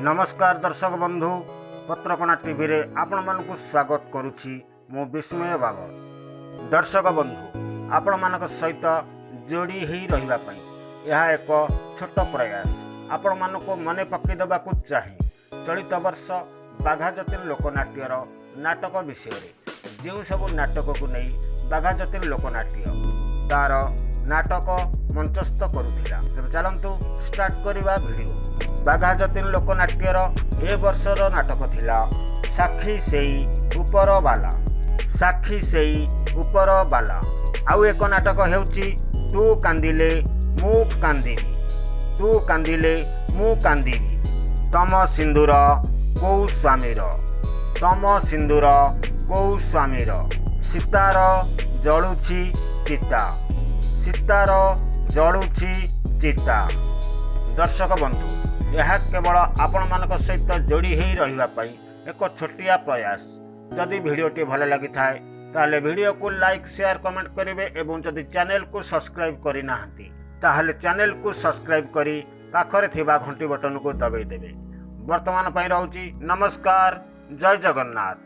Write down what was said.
ନମସ୍କାର ଦର୍ଶକ ବନ୍ଧୁ, ପତ୍ରକଣା ଟିଭିରେ ଆପଣମାନଙ୍କୁ ସ୍ୱାଗତ କରୁଛି ମୁଁ ବିସ୍ମୟ ବାବର। ଦର୍ଶକ ବନ୍ଧୁ, ଆପଣମାନଙ୍କ ସହିତ ଯୋଡ଼ି ହେଇ ରହିବା ପାଇଁ ଏହା ଏକ ଛୋଟ ପ୍ରୟାସ। ଆପଣମାନଙ୍କୁ ମନେ ପକାଇ ଦେବାକୁ ଚାହେଁ ଚଳିତ ବର୍ଷ ବାଘା ଯତୀନ ଲୋକନାଟ୍ୟର ନାଟକ ବିଷୟରେ। ଯେଉଁ ସବୁ ନାଟକକୁ ନେଇ ବାଘା ଯତୀନ ଲୋକନାଟ୍ୟ ତାର ନାଟକ ମଞ୍ଚସ୍ଥ କରୁଥିଲା। ତେବେ ଚାଲନ୍ତୁ ଷ୍ଟାର୍ଟ କରିବା ଭିଡ଼ିଓ। ବାଘା ଯତୀନ ଲୋକନାଟ୍ୟର ଏ ବର୍ଷର ନାଟକ ଥିଲା ସାକ୍ଷୀ ସେଇ ଉପରବାଲା, ସାକ୍ଷୀ ସେଇ ଉପରବାଲା। ଆଉ ଏକ ନାଟକ ହେଉଛି ତୁ କାନ୍ଦିଲେ ମୁଁ କାନ୍ଦିବି, ତୁ କାନ୍ଦିଲେ ମୁଁ କାନ୍ଦିବି, ତମ ସିନ୍ଦୁର କୋଉ ସ୍ୱାମୀର, ତମ ସିନ୍ଦୁର କୋଉ ସ୍ୱାମୀର, ସୀତାର ଜଳୁଛି ଚିତା, ସୀତାର ଜଳୁଛି ଚିତା। ଦର୍ଶକ ବନ୍ଧୁ, ଏହା କେବଳ ଆପଣମାନଙ୍କ ସହିତ ଯୋଡ଼ି ହେଇ ରହିବା ପାଇଁ ଏକ ଛୋଟିଆ ପ୍ରୟାସ। ଯଦି ଭିଡ଼ିଓଟି ଭଲ ଲାଗିଥାଏ, ତାହେଲେ ଭିଡ଼ିଓକୁ ଲାଇକ୍, ସେୟାର, କମେଣ୍ଟ କରିବେ ଏବଂ ଯଦି ଚ୍ୟାନେଲକୁ ସବସ୍କ୍ରାଇବ୍ କରିନାହାନ୍ତି, ତାହେଲେ ଚ୍ୟାନେଲକୁ ସବସ୍କ୍ରାଇବ୍ କରି ପାଖରେ ଥିବା ଘଣ୍ଟି ବଟନକୁ ଦବାଇ ଦେବେ। ବର୍ତ୍ତମାନ ପାଇଁ ରହୁଛି। ନମସ୍କାର, ଜୟ ଜଗନ୍ନାଥ।